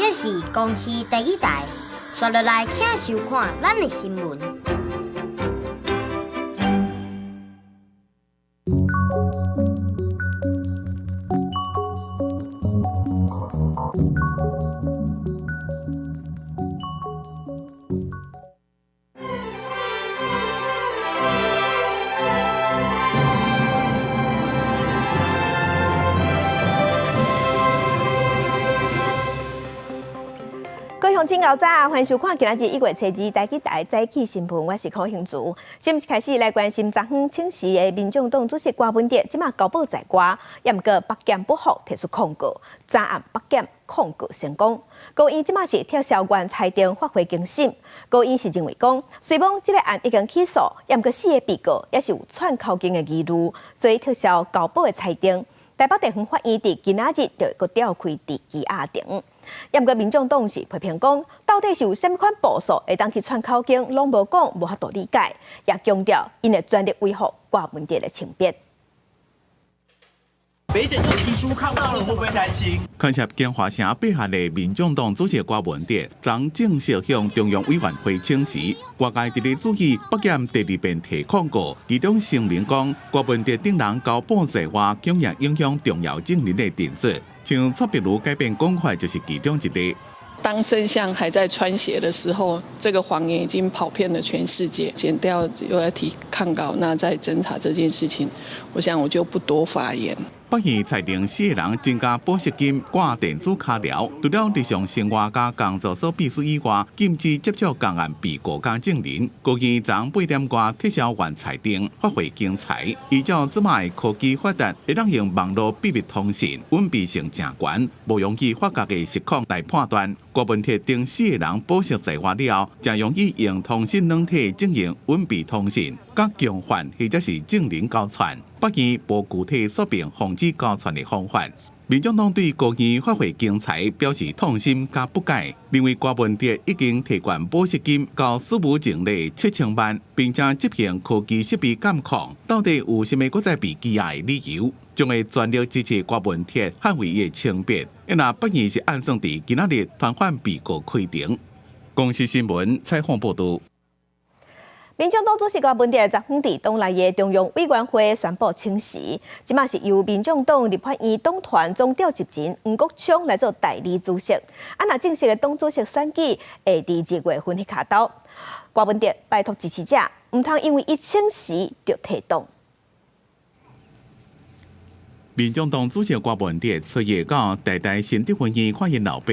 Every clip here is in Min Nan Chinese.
這是公視第一台，紲落來請收看咱的新聞。各位鄉親，早，歡迎收看今仔日1月初2台語台早起新聞，我是柯興慈。先開始來關心昨昏請辭的民眾黨主席郭文哲，這馬交保在外，也毋過北檢不服提出抗告，昨暗北檢抗告成功。高院這馬是撤銷原裁定，發回更審。高院是認為講，雖罔這个案已經起訴，也毋過四个被告也是有串口供的疑慮，所以撤銷交保的裁定。台北地方法院佇今仔日就會閣調開佇羈押庭。也毋過民眾黨是批評講，到底是有啥物款步數會當去串口供，攏無講，無法度理解，也強調𪜶會全力維護郭文哲的清白。北檢又提出抗告了，會不會擔心？牽涉京華城八案的民眾黨主席郭文哲，昨正式向中央委員會請辭。外界特別注意北檢第二遍提抗告，其中聲明講，郭文哲等人交保在外，恐也影響重要證人的陳述。像蔡壁如改變講法，就是其中一例。當真相還在穿鞋的時候，這個謊言已經跑遍了全世界。檢調又要提抗告，那在偵查這件事情，我想我就不多發言。北院裁定四个人增加保釋金、掛電子腳鐐，除了日常生活佮工作所必須以外，禁止接觸共案被告佮證人。高院昨8點外撤銷原裁定，發回更裁。依照這擺科技發達，會當用網路秘密通訊，隱蔽性誠懸，無容易發覺的實況來判斷。郭文哲等四個人保釋在外了後，誠容易用通訊軟體進行隱蔽通訊，佮共犯或者是證人交串。北院無具體說明防止交串的方法。民眾黨對高院發回更裁表示痛心佮不解，認為郭文哲已經提懸保釋金到死無淨利7000萬，並且執行科技設備監控，到底有啥物閣再被羈押的理由？將會全力支持郭文哲捍衛伊的清白。若北院是按算佇今仔日傳喚被告開庭。公視新聞採訪報導。民眾黨主席郭文哲昨昏佇黨內的中央委員會宣布請辭，這馬是由民眾黨立法院黨團總召集人黃國昌來做代理主席。啊，若正式的黨主席選舉會佇2月份彼跤頭。郭文哲拜託支持者，毋通因為伊請辭就退黨。民眾黨主席郭文哲初一到台大新德分院看𪜶老爸，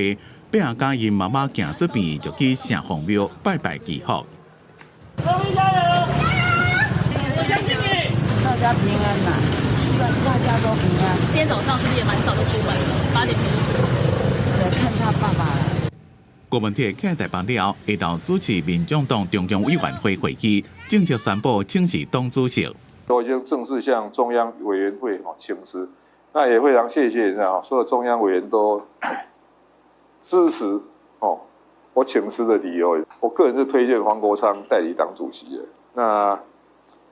爸仔佮𪜶媽媽行出邊就去城隍廟拜拜祈福。加油！我相信你。大家平安吶，希望大家都平安。今天早上是不是也蠻早就出門了？8點就出門。來看他爸爸了。郭文哲去台北了，下晝主持民眾黨中央委員會會議，正式宣布請辭黨主席。都已經正式向中央委員會請辭，那也非常謝謝啊，所有中央委員都支持哦我請辭的理由。我個人是推薦黃國昌代理黨主席的。那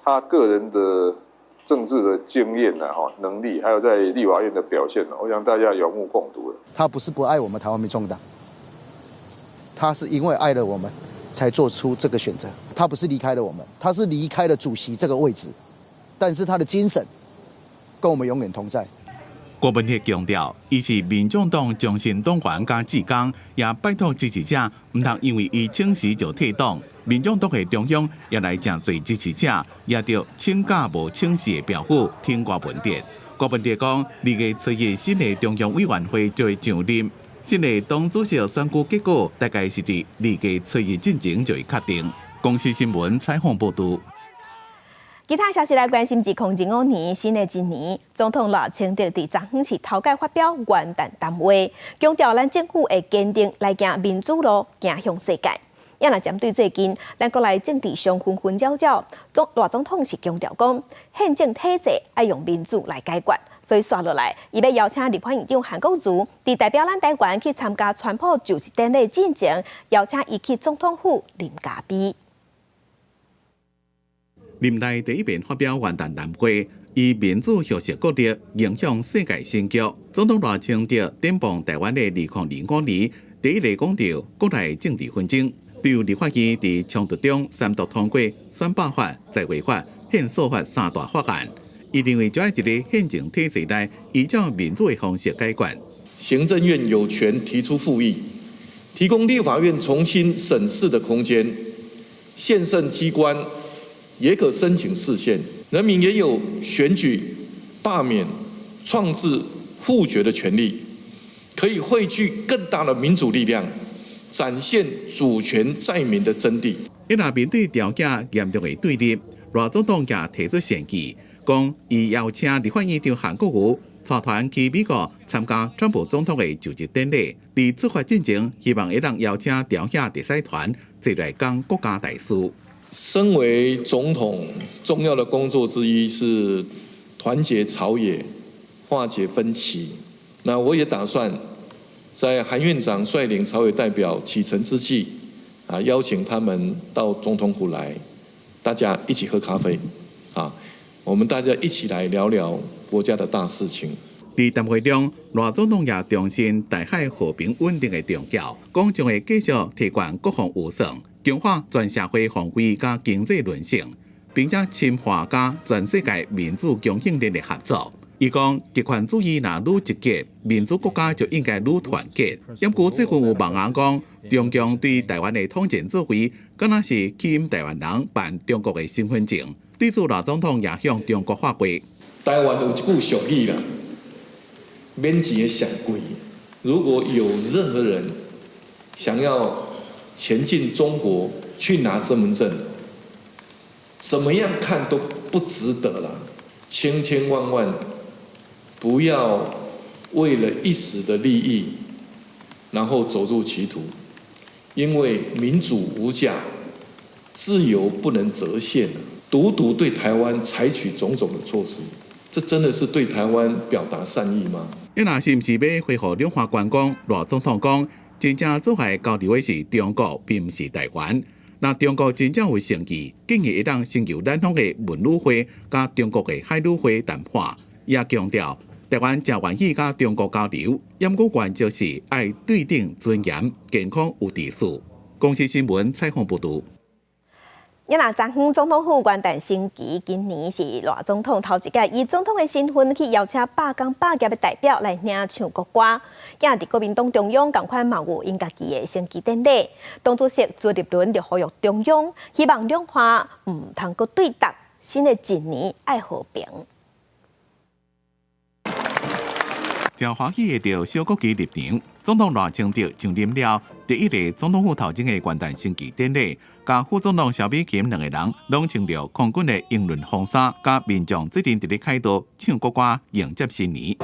他個人的政治的經驗啊、能力，還有在立法院的表現，我想大家有目共睹的。他不是不愛我們台灣民眾黨，他是因為愛了我們，才做出這個選擇。他不是離開了我們，他是離開了主席這個位置，但是他的精神跟我們永遠同在。郭文哲強調，伊是民眾黨忠心黨員佮志工，也拜託支持者毋通因為伊請辭就退黨。民眾黨的中央也來誠濟支持者，也著請假無請辭的標語挺郭文哲。郭文哲講，2月初1新的中央委員會就會上任，新的黨主席選舉結果大概是佇2月初1進前就會確定。公視新聞採訪報導。其他消息來關心，2025年新的一年，總統賴清德佇昨昏是頭擺發表元旦談話，強調咱政府會堅定來行民主路，行向世界。也若針對最近咱國內政治上紛紛擾擾，賴總統是強調講，憲政體制愛用民主來解決，所以紲落來，伊欲邀請立法院長韓國瑜，佇代表咱台灣去參加川普就職典禮進前，邀請伊去總統府啉咖啡。任內第一遍發表元旦談話，以民主學習國力影響世界新局。總統賴清德展望台灣的2025年，第一个講著國內政治紛爭，對立法院佇衝突中三讀通過選罷法、在位法、憲訴法三大法案。伊認為就愛佇咧憲政體制內，依照民主的方式解決。行政院有權提出復議，提供立法院重新審視的空間。憲政機關也可申請釋憲，人民也有選舉、罷免、創制、複決的權利，可以匯聚更大的民主力量，展現主權在民的真諦。伊若面對朝野嚴重的對立，賴總統也提出善意，講伊邀請立法院長韓國瑜帶團去美國參加川普總統的就職典禮，佇出發進前，希望會當邀請朝野特使團坐來講國家大事。身為總統，重要的工作之一是團結朝野，化解分歧。那我也打算在韓院長率領朝野代表啟程之際，邀請他們到總統府來，大家一起喝咖啡，我們大家一起來聊聊國家的大事情。佇談話中，賴總統也重申台海和平穩定的重要，講將會繼續提懸國防預算，強化全社會防衛佮經濟韌性，並且深化佮全世界民主供應鏈的合作。伊講極權主義若愈集結，民主國家就應該愈團結。毋過最近有網紅講，中共對台灣的統戰作為，敢若是吸引台灣人辦中國的身份證。對此，賴總統也向中國發話。台灣有一句俗語啦，免錢的上貴。如果有任何人想要前進中國去拿身份證，怎麼樣看都不值得了。千千萬萬不要為了一時的利益，然後走入歧途，因為民主無價，自由不能折現。獨獨對台灣採取種種的措施，這真的是對台灣表達善意嗎？伊若是毋是欲恢復兩岸觀光？賴總統講，真正做來交流的是中國，並毋是台灣。若中國真正有誠意，建議會當先由咱方的文旅會佮中國的海旅會談判。也強調，台灣誠願意佮中國交流，毋過原則是愛對等、尊嚴、健康有秩序。公視新聞採訪報導。也若昨昏總統府元旦升旗，今年是賴總統頭一擺以總統的身份去邀請罷工罷業的代表來領唱國歌。今日佇國民黨中央仝款嘛有𪜶家己的升旗典禮，黨主席朱立倫就呼籲中央，希望兩岸毋通閣對峙，新的一年愛和平。誠歡喜的著小國旗入場，總統賴清德上任了第一个總統府頭前的元旦升旗典禮，佮副總統蕭美琴兩个人攏穿著空軍的英倫風衫，佮民眾做陣佇咧開道唱國歌迎接新年。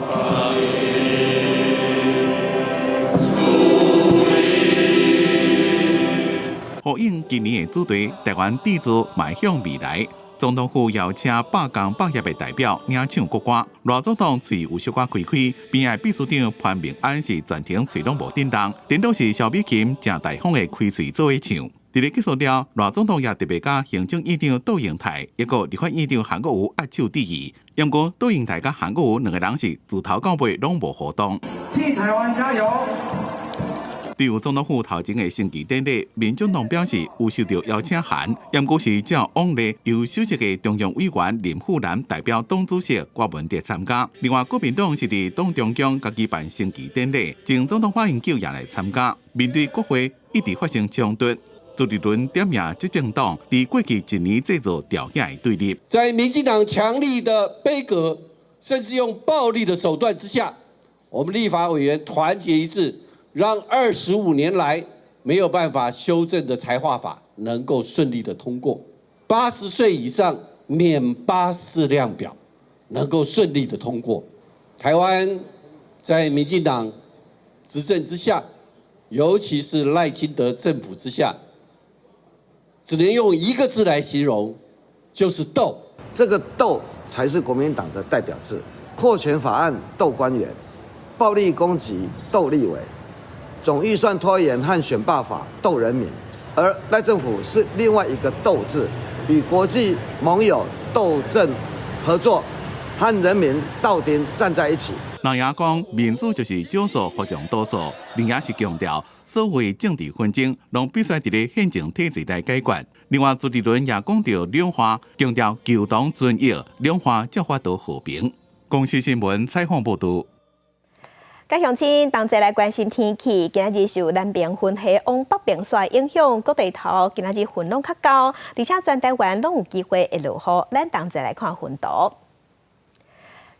呼應今年的主題，台灣締造邁向未來。總統府邀請罷工罷業的代表領唱國歌，賴總統喙有小可開開，邊仔秘書長潘孟安是全程喙攏無振動，顛倒是蕭美琴誠大方的開喙做伙唱。佇咧結束了，賴總統也特別佮行政院長杜英台，抑閣立法院長韓國瑜握手致意。毋過杜英台佮韓國瑜兩个人是自頭到尾攏無互動。替台灣加油！對總統府頭前的升旗典禮，民進黨表示有收到邀請函，毋過是照往例由首席的中央委員林富南代表黨主席郭文哲參加。另外，國民黨是佇黨中央家己辦升旗典禮，前總統馬英九也來參加。面對國會一直發生衝突，朱立倫點名執政黨佇過去一年製造朝野的對立，在民進黨強力的杯葛，甚至用暴力的手段之下，我們立法委員團結一致。讓25年來沒有辦法修正的財劃法能夠順利的通過，80歲以上免84量表能夠順利的通過。台灣在民進黨執政之下，尤其是賴清德政府之下，只能用一個字來形容，就是鬥。這個鬥才是國民黨的代表字。擴權法案鬥官員，暴力攻擊鬥立委。總預算拖延和選罷法鬥人民，而賴政府是另外一個鬥字，與國際盟友鬥陣合作，和人民鬥陣站在一起。老爺講民主就是少數服從多數，另也是強調所謂政治紛爭，攏必須佇咧憲政體制來解決。另外，朱立倫也講著兩化，強調求同存異，兩化才法度和平。公視新聞採訪報導。各鄉親同齊來關心天氣，今仔日受南邊雲系往北邊徙影響，各地頭今仔日雲攏較厚，而且全台灣攏有機會會落雨。咱同齊來看雲圖。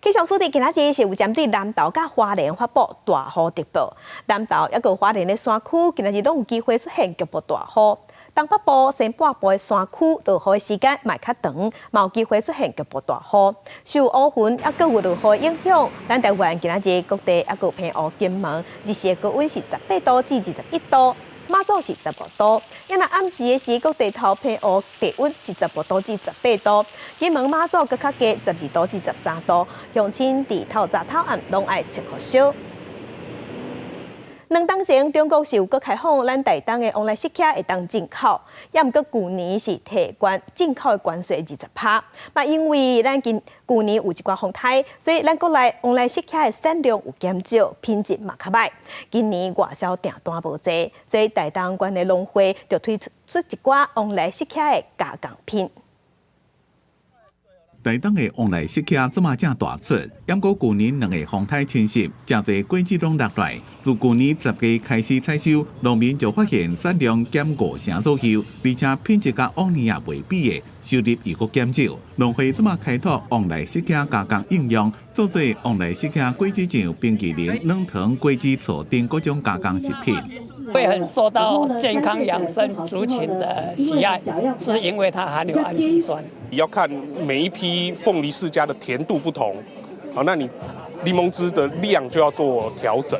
氣象署佇今仔日是有針對南投佮花蓮發布大雨特報，南投抑閣花蓮的山區今仔日攏有機會出現局部大雨。東北部、西半部的山區落雨的時間嘛會較長，嘛有機會出現局部大雨。受烏雲抑閣有落雨影響，咱台灣今仔日各地抑閣澎湖、金門，日時的高溫是18度至21度，馬祖是15度。抑若暗時的時，各地頭澎湖低溫是15度至18度，金門、馬祖閣較低12度至13度。鄉親佇透早透暗攏愛穿予少。兩冬前，中國是有閣開放咱台東的旺來釋迦會當進口，抑毋過舊年是提懸進口的關稅20%。嘛，因為咱今舊年有一寡風颱，所以咱國內旺來釋迦的產量有減少，品質嘛較䆀。今年外銷訂單無濟，所以台東縣的農會就推出一寡旺來釋迦的加工品。台東的旺來釋迦這馬正大出，毋過舊年兩个風颱侵襲，誠濟果子攏落來。自舊年10月開始採收，農民就發現產量減五成左右，而且品質佮往年也袂比的，收入又閣減少。農會這馬開拓旺來釋迦加工應用，做做旺來釋迦果子醬、冰淇淋、軟糖、果子醋等各種加工食品。會很受到健康養生族群的喜愛，是因為它含有氨基酸。你要看每一批鳳梨釋迦的甜度不同，好，那你檸檬汁的量就要做調整。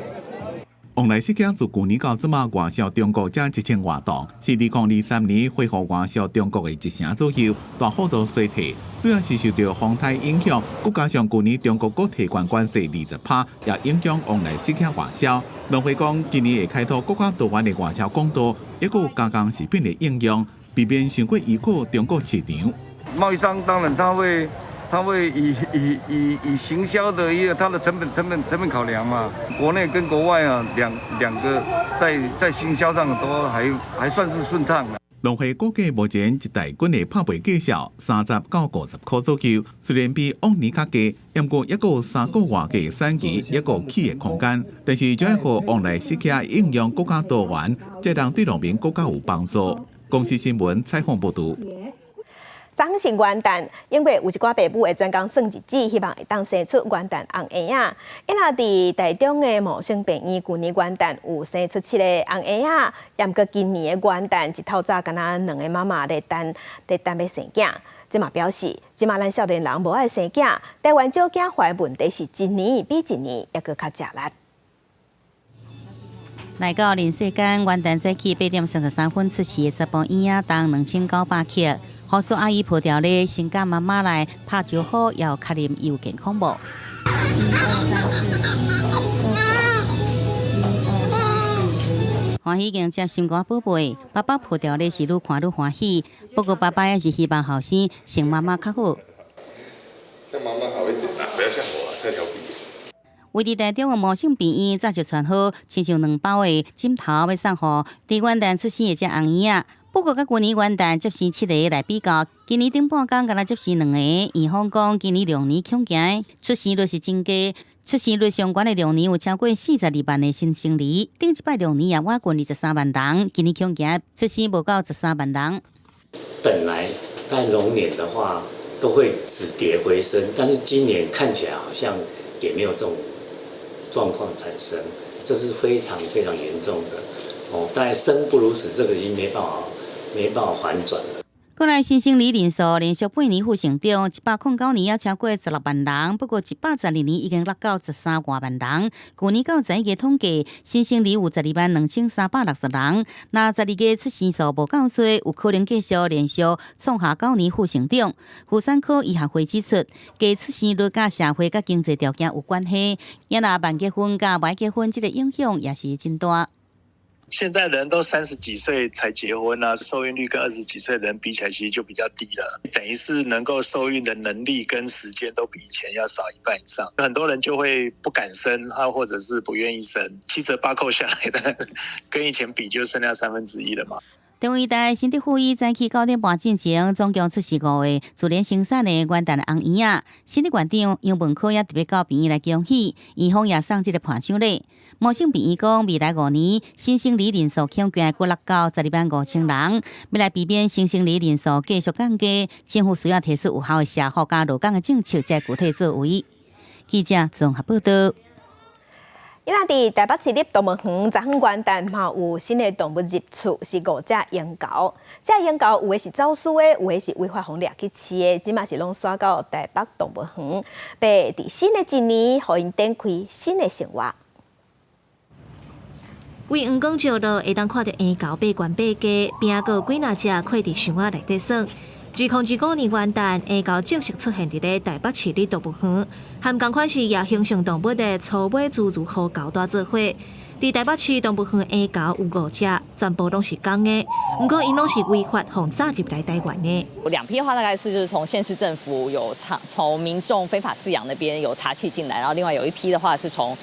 旺來釋迦自舊年到這馬外銷中國才1000外噸，是2023年恢復外銷中國的一成左右，大幅度衰退。主要是受著風颱影響，閣加上舊年中國閣提懸關稅20%，也影響旺來釋迦外銷。農會講，今年會開拓閣較多元的外銷管道，抑閣有加工食品的應用，避免傷過依靠中國市場。貿易商當然他會以行銷的一個他的成本考量嘛，國內跟國外啊兩個在行銷上都還算是順暢的。農會估計目前一大斤的拍賣價數30到50塊左右，雖然比往年較低，毋過抑閣有3個外的產期，抑閣有起的空間。但是這予旺來釋迦應用閣較多元，這樣對農民閣較有幫助。公視新聞採訪報導。昨昏是元旦，英國有一寡爸母會專工算日子，希望會當生出元旦紅嬰仔。因若佇台中的茂盛病院，舊年元旦有生出七个紅嬰仔，毋過今年的元旦一透早，敢若兩个媽媽咧等咧等欲生囝。這嘛表示，這馬咱少年人無愛生囝，台灣少子化的問題是一年比一年猶閣較食力。來到人世間，元旦早起8點33分出世的查埔嬰仔重2900克，護士阿姨抱牢咧，先佮媽媽來拍招呼，要確認伊有健康無。歡喜迎接心肝寶貝，爸爸抱牢咧是愈看愈歡喜。不過爸爸也是希望後生像媽媽較好。像媽媽好一點啦，不要像我太調皮。位佇台中的茂盛病院早就傳好，親像兩包的枕頭欲送予佇元旦出生的這紅嬰仔。不過，佮舊年元旦接生七個來比較，今年頂半工敢若接生兩個。院方講，今年龍年恐驚出生率是真低，出生率上懸的龍年有超過42萬的新生兒，頂一擺龍年也倚近23萬人，今年恐驚出生無夠13萬人。本來在龍年的話都會止跌回升，但是今年看起來好像也沒有這種狀況產生，這是非常非常嚴重的哦。但生不如死，這個已經沒辦法反轉了。國內新生兒人數連續8年負成長，109年也超過16萬人，不過112年已經落到13外萬人。舊年到11月統計，新生兒有12萬2360人，若12月出生數無夠濟，有可能繼續連續創下9年負成長。婦產科醫學會指出，低出生率佮社會佮經濟條件有關係，也若慢結婚佮晚結婚，這个影響也是真大。現在人都30幾歲才結婚啊，受孕率跟20幾歲人比起來，其實就比較低了。等於是能夠受孕的能力跟時間都比以前要少一半以上。很多人就會不敢生，啊，或者是不願意生，七折八扣下來的，跟以前比就剩下1/3了嘛。中醫大新竹附醫早起9點半進前，總共出世五个自然生產的元旦紅嬰仔。新竹縣長楊文科也特別到病院來恭喜，院方也送這個伴手禮。麻省病院講，未來5年新生兒人數恐驚閣落到125,000人，欲來避免新生兒人數繼續降低，政府需要提出有效的社福佮勞工的政策，才具體作為。記者綜合報道。伊若佇台北市立動物園，昨昏元旦嘛有新的動物入厝，是五隻鸚鵡。這鸚鵡有的是走私的，有的是違法予掠去飼的，這馬是攏徙到台北動物園，欲佇新的一年，予𪜶展開新的生活。為黃光石路會當看著鸚鵡爬懸爬低，邊仔閣有幾若隻困佇箱仔內底耍。2025年元旦，鸚鵡正式出現佇咧台北市立動物園，和仝款是野生性動物的粗尾侏儒虎鵁帶做伙。佇台北市動物園，鸚鵡有五隻，全部攏是公的，毋過𪜶攏是違法予炸入來台灣的。兩批的話，大概是就是從縣市政府有查，從民眾非法飼養那邊有查緝進來，然後另外有一批的話是從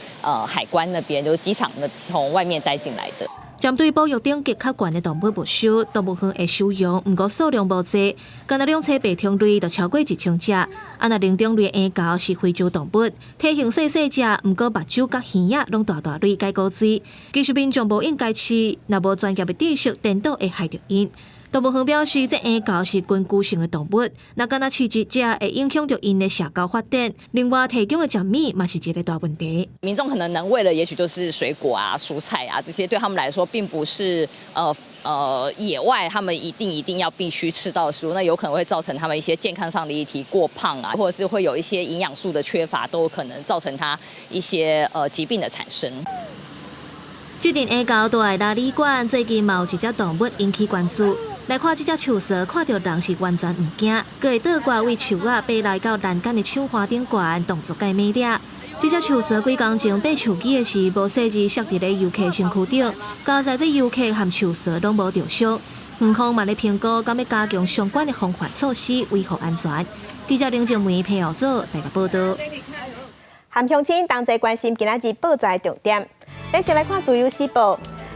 海關那邊，就是機場那從外面帶進來的。針對保育等級較懸的動物沒收，動物園會收容，毋過數量無濟，干焦兩棲爬蟲類就超過1000隻。啊，若靈長類鸚鵡是非洲動物，體型細細隻，毋過目睭佮耳仔攏大大蕊佮古錐。其實民眾無應該飼，若無專業的知識，顛倒會害著𪜶。動物園表示，這鸚鵡是群居性的動物，若干焦飼一隻，會影響著𪜶的社交發展。另外，提供的食物嘛是一個大問題。民眾可能能餵的，也許就是水果啊、蔬菜啊這些，對他們來說，並不是野外他們一定一定要必須吃到的食物，那有可能會造成他們一些健康上的議題，過胖啊，或者是會有一些營養素的缺乏，都有可能造成他一些疾病的產生。這陣鸚鵡蹛佇旅館，最近嘛有一隻動物引起關注。來看這隻樹趖，看著人是完全毋驚，閣會倒掛佇樹仔爬來到欄杆的手環頂懸，動作蓋美麗。這隻樹趖幾工前爬樹枝的時，無細膩摔佇咧遊客身軀頂，佳哉這遊客和樹趖攏無著傷。園方嘛咧評估，敢欲加強相關的防範措施，維護安全。記者林靜梅、彭耀祖台北報導。含鄉親同齊關心今仔日報紙重點。咱先來看《自由時報》，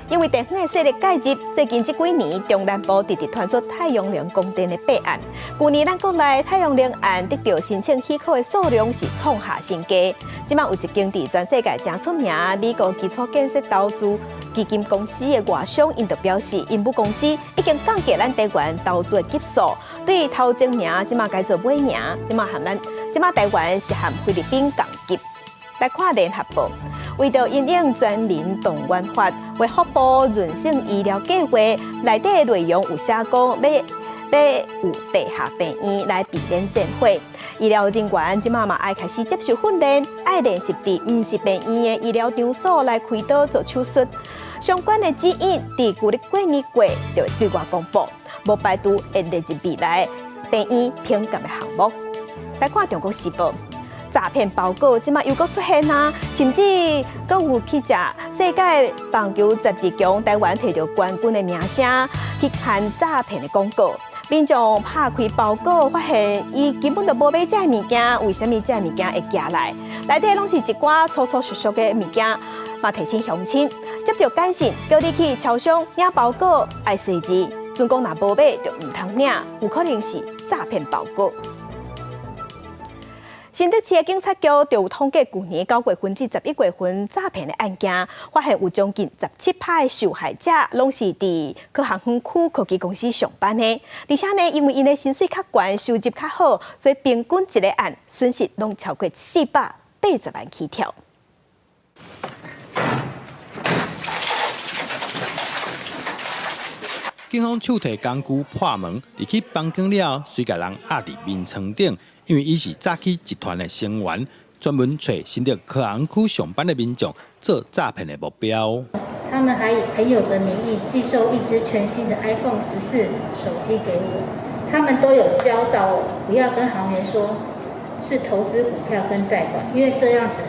因為地方的勢力介入，最近這幾年中南部直直傳出太陽能光電的弊案。舊年咱國內太陽能案得著申請許可的數量是創下新低。這馬有一間佇全世界誠出名美國基礎建設投資基金公司的外商，𪜶就表示，𪜶母公司已經降低咱台灣投資的級數，對頭前名這馬改做尾名，這馬和咱這馬台灣是和菲律賓仝級。來看聯合報，為著因應全民動員法，衛福部韌性醫療計劃內底的內容有寫講，欲欲有地下病院來避免戰火。醫療人員這馬嘛愛開始接受訓練，愛練習佇毋是病院的醫療場所來開刀做手術。相關的指引佇舊曆過年過就會對外公布，無排除會列入未來病院評鑑的項目。來看中國時報。詐騙包裹這馬又閣出現啊，甚至閣有去食世界棒球十二強台灣摕著冠軍的名聲去刊詐騙的廣告。民眾拍開包裹，發現伊根本就無買這个物件，為啥物這个物件會寄來？內底攏是一寡粗粗俗俗的物件。嘛提醒鄉親，接著簡訊叫你去超商領包裹，愛細緻，準講若無買就毋通領，有可能是詐騙包裹。新竹市的警察局就有統計，舊年9月份至11月份詐騙的案件，發現有將近17%的受害者攏是佇科學園區科技公司上班的，而且呢，因為𪜶的薪水較懸，收入較好，所以平均一個案損失攏超過480萬起跳。警方手提工具破門入去房間了後，隨共人壓佇眠床頂。因為伊是詐欺集團的成員，專門揣新竹科學園區上班的民眾做詐騙的目標。他們還以朋友的名義寄售一支全新的 iPhone 14手機給我，他們都有教導我不要跟行員說是投資股票跟貸款，因為這樣子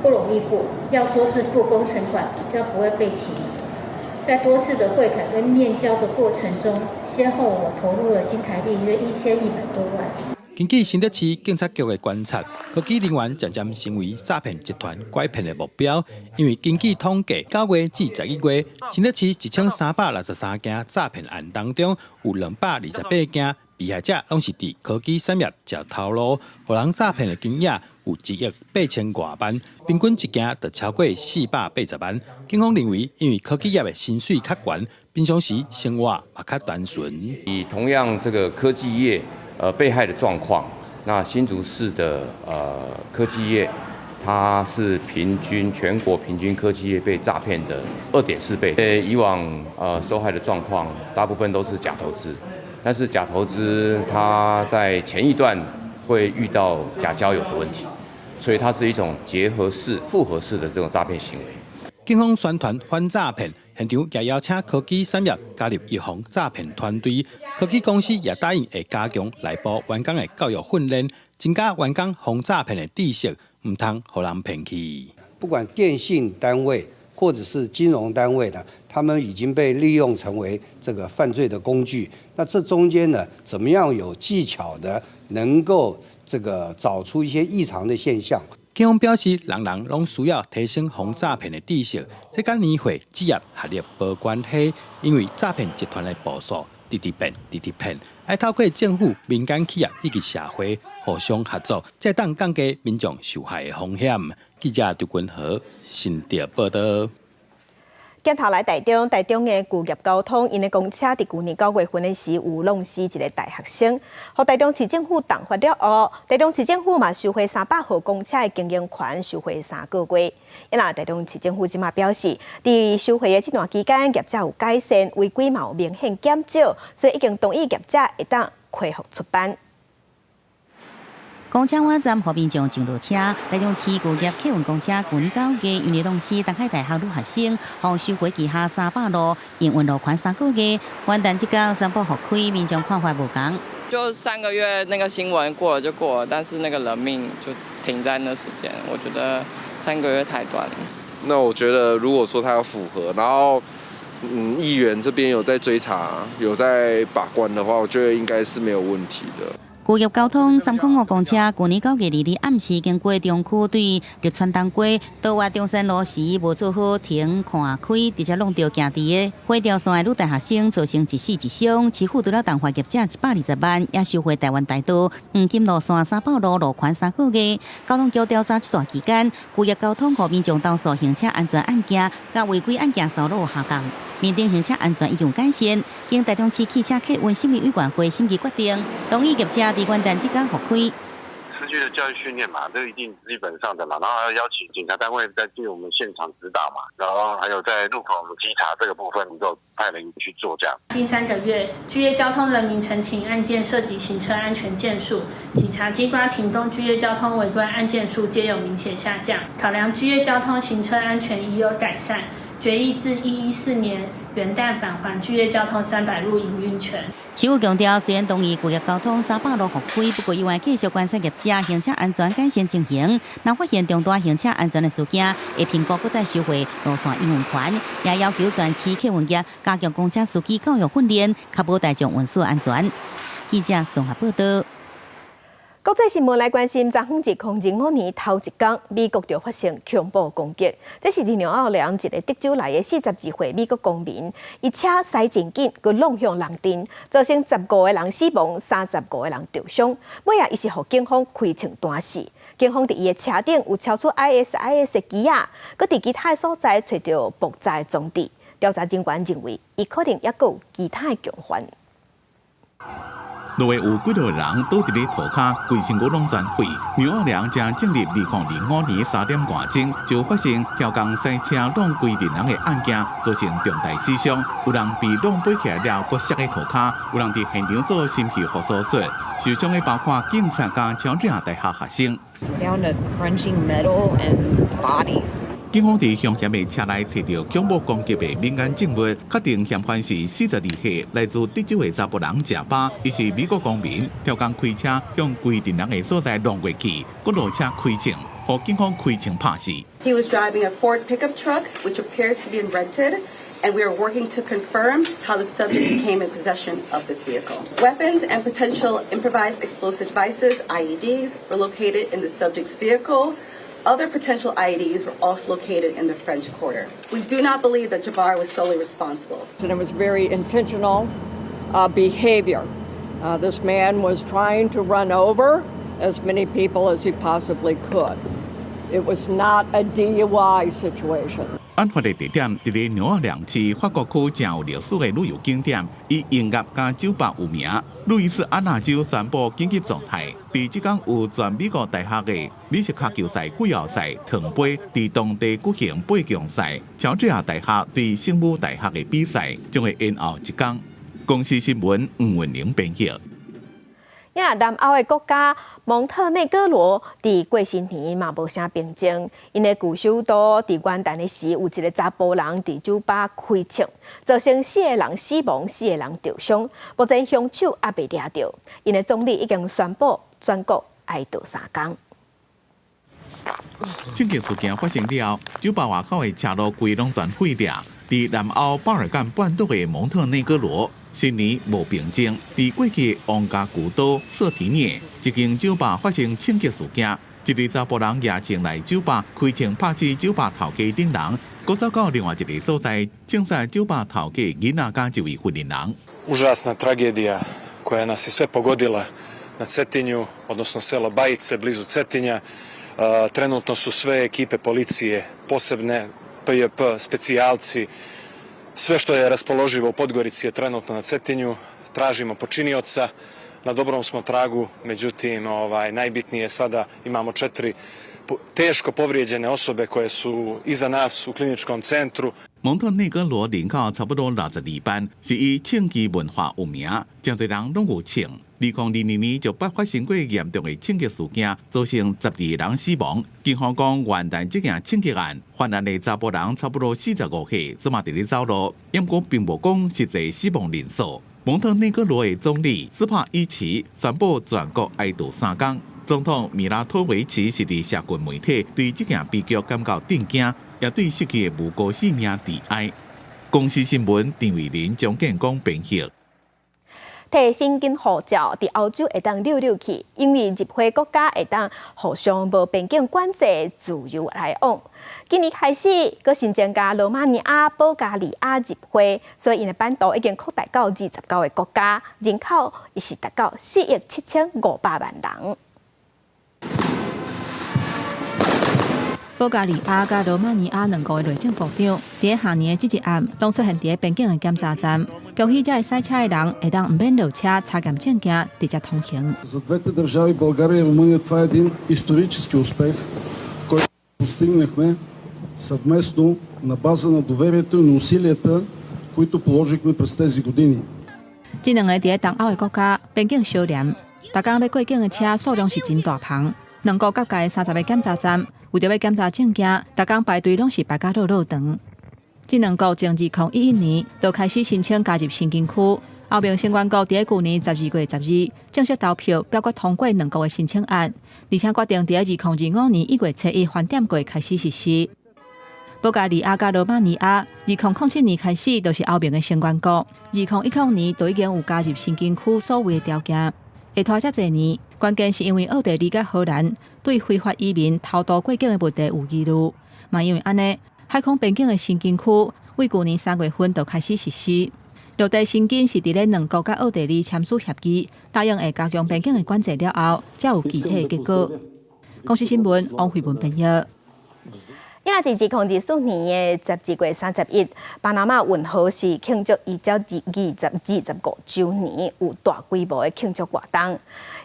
不容易過。要說是付工程款，比較不會被起疑。在多次的會談跟面交的過程中，先後我投入了新台幣約1100多萬。根據新竹市警察局的觀察，科技人員漸漸成為詐騙集團拐騙的目標。因為根據統計，9月至11月，新竹市1363件詐騙案當中，有228件被害者攏是佇科技產業食頭路，予人詐騙的金額有1億8千外萬，平均一件就超過480萬。警方認為，因為科技業的薪水較懸，平常時生活嘛較單純。以同樣這個科技業被害的狀況，那新竹市的科技業，它是平均全國平均科技業被詐騙的2.4倍。以往受害的狀況，大部分都是假投資，但是假投資它在前一段會遇到假交友的問題，所以它是一種結合式、複合式的這種詐騙行為。警方宣傳反詐騙，現場也邀請科技產業加入預防詐騙團隊。科技公司也答應會加強內部員工的教育訓練，增加員工防詐騙的知識，毋通予人騙去。不管電信單位或者是金融單位呢，他們已經被利用成為這個犯罪的工具。那這中間呢，怎麼樣有技巧的能夠這個找出一些異常的現象？警方表示，人人攏需要提升防詐騙的知識，這佮年歲、職業、學歷無關係，因為詐騙集團的步數直直變、直直騙，愛透過政府、民間企業以及社會互相合作，才當降低民眾受害的風險。記者張君和新竹報道。鏡頭來台中，台中的巨業交通，𪜶的公車佇舊年9月份的時有挵死一个大學生，予台中市政府重罰了後，台中市政府嘛收回300號公車的經營權，收回3個月。啊若台中市政府這馬表示，佇收回的這段期間，業者有改善，違規嘛有明顯減少，所以已經同意業者會當恢復出班。公車晚站予民眾上落車，台中市巨業客運公車舊年9月因為挵死東海大學女學生，予收回旗下300路營運路權三個月，元旦這工宣布復開，民眾看法無仝。就3個月，那個新聞過了就過了，但是那個人命就停在那時間，我覺得三個月太短了。那我覺得，如果說他要符合，然後議員這邊有在追查，有在把關的話，我覺得應該是沒有問題的。巨業交通305公車，舊年9月2日暗時經過中區對綠川東街倒挖中山路時，無做好停看開，直接挵著行佇个火調線的女大學生，造成一死一傷。市府除了重罰業者120萬，也收回台灣大道黃金路線300路路權三個月。交通局調查這段期間，巨業交通予民眾投訴行車安全案件，佮違規案件數攏有下降。認定行車安全已經改善，經台中市汽車客運審議委員會審議決定，同意業者佇元旦這工復開。司機的教育訓練嘛，這一定基本上的嘛，然後還要邀請警察單位在對我們現場指導嘛，然後還有在路口稽查這個部分，都派人去做這樣。近3個月，巨業交通人民陳情案件涉及行車安全件數，警察機關停工巨業交通違規案件數皆有明顯下降，考量巨業交通行車安全已有改善。決議自114年元旦返還巨業交通300路營運權。市府強調，雖然同意巨業交通三百路復開，不過猶會繼續觀察業者行車安全改善情形。若發現重大行車安全的事件，會評估閣再收回路線營運權，也要求全市客運業加強公車司機教育訓練，確保大眾運輸安全。記者綜合報道。國際新聞來關心，昨昏2005年頭一工，美國就發生恐怖攻擊。這是佇紐奧良一个德州來的42歲美國公民，伊車駛真緊，閣挵向人陣，造成15個人死亡，35個人受傷。尾仔伊是予警方開槍彈死。警方佇伊的車頂有抄出 ISIS 的旗仔，閣佇其他的所在揣著爆炸的裝置。調查人員認為，伊可能猶閣有其他的共犯。路的有幾多人倒佇咧塗跤，規身軀攏全毀。紐奧良正進入2005年3點外鐘，就發生超工駛車挵規陣人的案件，造成重大死傷。有人被挵飛起來了，閣摔佇塗跤；有人佇現場做心肺復甦術。受傷的包括警察佮喬治亞大學學生。 Sound of crunching metal and bodies. 警方佇兇嫌的車內揣著恐怖攻擊的敏感證物，確定嫌犯是42歲來自德州的查埔人賈巴，伊是美國公民，超工開車向規陣人的所在挵過去，閣落車開槍，予警方開槍拍死。 He was driving a Ford pickup truck, which appears to be rented, And we are working to confirm how the subject became in possession of this vehicle. Weapons and potential improvised explosive devices, IEDs, were located in the subject's vehicle. Other potential IEDs were also located in the French Quarter. We do not believe that Jabbar was solely responsible. And it was very intentional behavior. This man was trying to run over as many people as he possibly could. It was not a DUI situation. 案發的地點佇咧紐奧良市法國區誠有歷史的旅遊景點，以音樂佮酒吧有名。路易斯安那州宣布緊急狀態。佇這工有全美國大學的美式跤球賽季後賽糖杯佇當地舉行八強賽，喬治亞大學對聖母大學的比賽將會延後一工。公視新聞吳文玲編譯。呀，南歐的國家蒙特內哥羅佇過新年嘛無啥平靜，𪜶的舊首都佇元旦的時有一个查埔人佇酒吧開槍，造成四个人死亡，四个人著傷，目前兇手猶未掠著。𪜶的總理已經宣布全國哀悼3工。槍擊事件發生了，酒吧外口的車路規攏全毀掉。佇南歐巴爾幹半島的蒙特內哥羅，新年無平靜。佇過去皇家古都瑟提涅，一間酒吧發生槍擊事件，一个查埔人舉槍來酒吧開槍拍死酒吧頭家等人，閣走到另外一个所在，槍殺酒吧頭家囡仔佮一位訓練人。 Užasna tragedija koja nas je sve pogodila na Cetinju, odnosno selo Bajice blizu Cetinja. Trenutno su sve ekipe policije, posebne PJP, specijalci, sve što je raspoloživo u Podgorici je trenutno na Cetinju. Tražimo počinioca, na dobrom smo tragu, međutim, ovaj, najbitnije je sada imamo četiri teško povrijeđene osobe koje su iza nas u kliničkom centru. 蒙特內哥羅人口差不多62萬，是以槍支文化有名，誠濟人攏有槍。2022年就捌發生過嚴重的槍擊事件，造成12個人死亡。警方講，元旦這件槍擊案，犯案的查埔人差不多45歲，這馬佇咧走路，毋過並無講實際死亡人數。蒙特內哥羅的總理斯帕伊奇宣布全國哀悼3工。總統米拉托維奇是佇社群媒體對這件悲劇感到震驚，也對失去的無辜性命致哀。公視新聞陳慧琳、張建光編譯。提申根護照佇歐洲會當溜溜去，因為入會國家會當互相無邊境管制，自由來往。今年開始，閣新增加羅馬尼亞、保加利亞入會，所以𪜶的版圖已經擴大到29个國家，人口已是達到4億7500萬人。保加利亞佮羅馬尼亞兩國的內政部長，佇下年的這一暗，攏出現佇邊境的檢查站，恭喜遮會駛車的人會當毋免落車查驗證件，直接通行。 За двете държави България и Румъния това е един исторически успех, който постигнахме съвместно на база на доверието и на усилията, които положихме през тези години. 這兩个佇東歐的國家邊境相連，逐工欲過境的車數量是真大篷。兩國各界30個檢查站，為著欲檢查證件，逐工排隊攏是排甲落落長。這兩國從2011年就開始申請加入申根區，歐盟成員國佇舊年12月12正式投票表決通過兩國的申請案，而且決定佇2025年1月初1翻點過開始實施。保加利亞佮羅馬尼亞，2007年開始就是歐盟的成員國，2010年就已經有加入申根區所謂的條件。會拖遮濟年，關鍵是因為奧地利佮荷蘭對非法移民偷渡過境的問題有疑慮，嘛因為按呢，海空邊境的申根區為舊年3月份就開始實施。陸地申根是佇咧兩國佮奧地利簽署協議，答應會加強邊境的管制了後，才有具體的結果。公視新聞王慧文編譯。今仔日2024年的12月31，巴拿馬運河是慶祝移交25週年，有大規模的慶祝活動。啊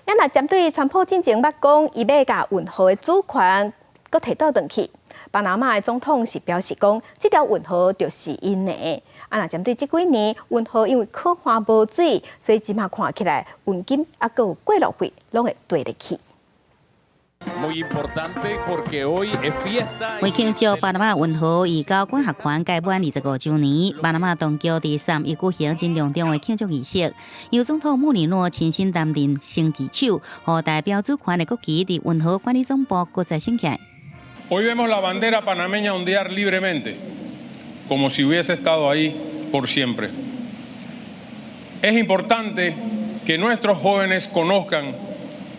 若針對川普進前捌講，伊欲共運河的主權閣提倒轉去，巴拿馬的總統是表示講，這條運河就是𪜶的。啊，若針對這幾年運河因為洘旱無水，所以這馬看起來運金猶閣有過路費攏會對得起。為慶祝巴拿馬運河移交管轄權屆滿25週年，巴拿馬當局佇31舉行真隆重的慶祝儀式，由總統穆里諾親身擔任升旗手，予代表主權的國旗佇運河管理總部閣再升起。 Hoy vemos la bandera panameña ondear libremente como si hubiese estado ahí por siempre. Es importante que nuestros jóvenes conozcan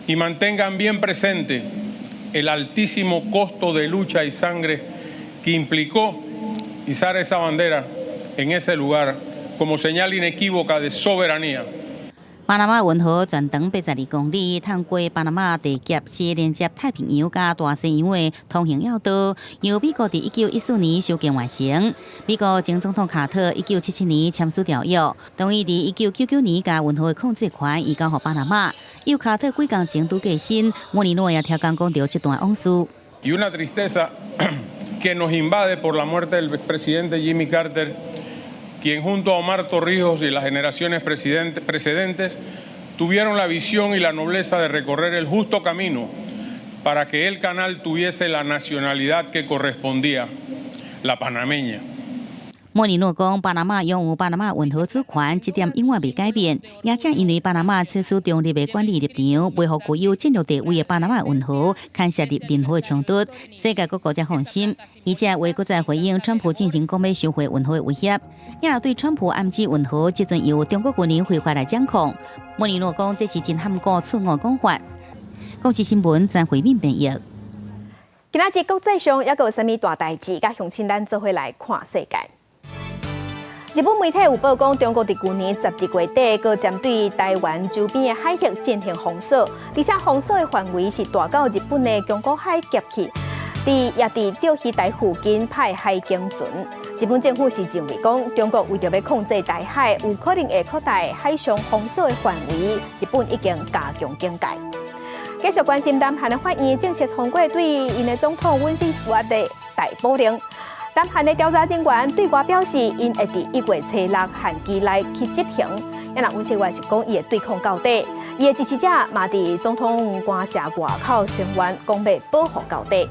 y mantengan bien presente el altísimo costo de lucha y sangre que implicó izar esa bandera en ese lugar como señal inequívoca de soberanía。巴拿馬運河全長82公里，通過巴拿馬地峽是連接太平洋佮大西洋的通行要道，由美國佇1914年修建完成。美國前總統卡特1977年簽署條約，同意佇1999年將運河的控制權移交予巴拿馬。由卡特幾工前拄過身，莫里諾也聽講講著這段往事。 Y una tristeza que nos invade por la muerte del presidente Jimmy Carter, quien junto a Omar Torrijos y las generaciones precedentes tuvieron la visión y la nobleza de recorrer el justo camino para que el canal tuviese la nacionalidad que correspondía, la panameña. 莫里諾講，巴拿馬擁有巴拿馬運河主權，這點永遠袂改變。也正因為巴拿馬採取中立的管理立場，袂予具有戰略地位的巴拿馬運河牽涉入任何的衝突，世界各國才放心。而且為閣再回應川普進前講欲收回運河的威脅，也若對川普暗指運河這陣由中國軍人非法來掌控。莫里諾講，這是真罕見錯誤講法。公視新聞曾慧敏編譯。今仔日國際上猶閣有啥物大代誌？佮鄉親咱做伙來看世界。日本媒體有報講，中國佇舊年12月底，閣針對台灣周邊的海域進行封鎖，而且封鎖的範圍是大到日本的宮古海峽去，佇也佇釣魚台附近派海警船。日本政府是認為講，中國為著欲控制台海，有可能會擴大海上封鎖的範圍，日本已經加強警戒。繼續關心南韓的法院正式通過對𪜶的總統尹錫悅的逮捕令。南韓的調查人員對外表示，𪜶會佇1月初6限期內去執行。啊若尹錫悅是講，伊會對抗到底。伊的支持者嘛佇總統官舍外口聲援，講欲保護到底。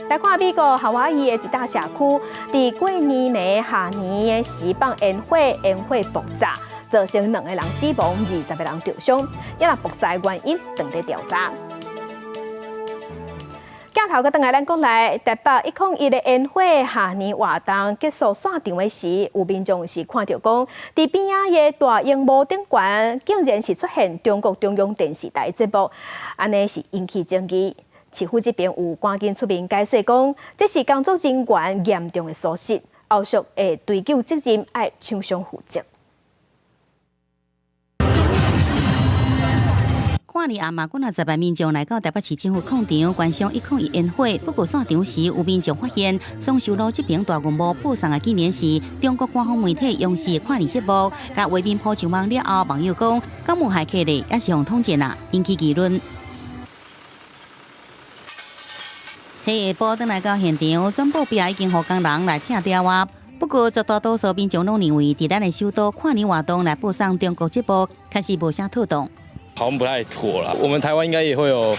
來看美國夏威夷的一大社區，佇過年暝跨年的時放煙火，煙火爆炸，造成兩個人死亡，20個人著傷。啊若爆炸的原因正佇調查。鏡頭閣轉來咱國內，台北101的煙火跨年活動結束散場的時，有民眾是看著講，佇邊仔的大螢幕頂懸，竟然是出現中國中央電視台節目，按呢是引起爭議。市府這邊有趕緊出面解說講，這是工作人員嚴重的疏失，後續會追究責任，愛廠商負責。跨年暗嘛，幾若十萬民眾來到台北市政府廣場觀賞101煙火。不過散場時，有民眾發現松壽路這邊大銀幕播送的竟然是中國官方媒體央視的跨年節目，共畫面鋪上網了後，網友講，敢有駭客咧，抑是予統戰啊，引起議論。初下晡轉來到現場，總部壁已經予工人來拆掉啊。不過絕大多數民眾攏認為，佇咱的首都跨年活動來播送中國節目，確實無啥妥當。好像不太妥啦。我們台灣應該也會有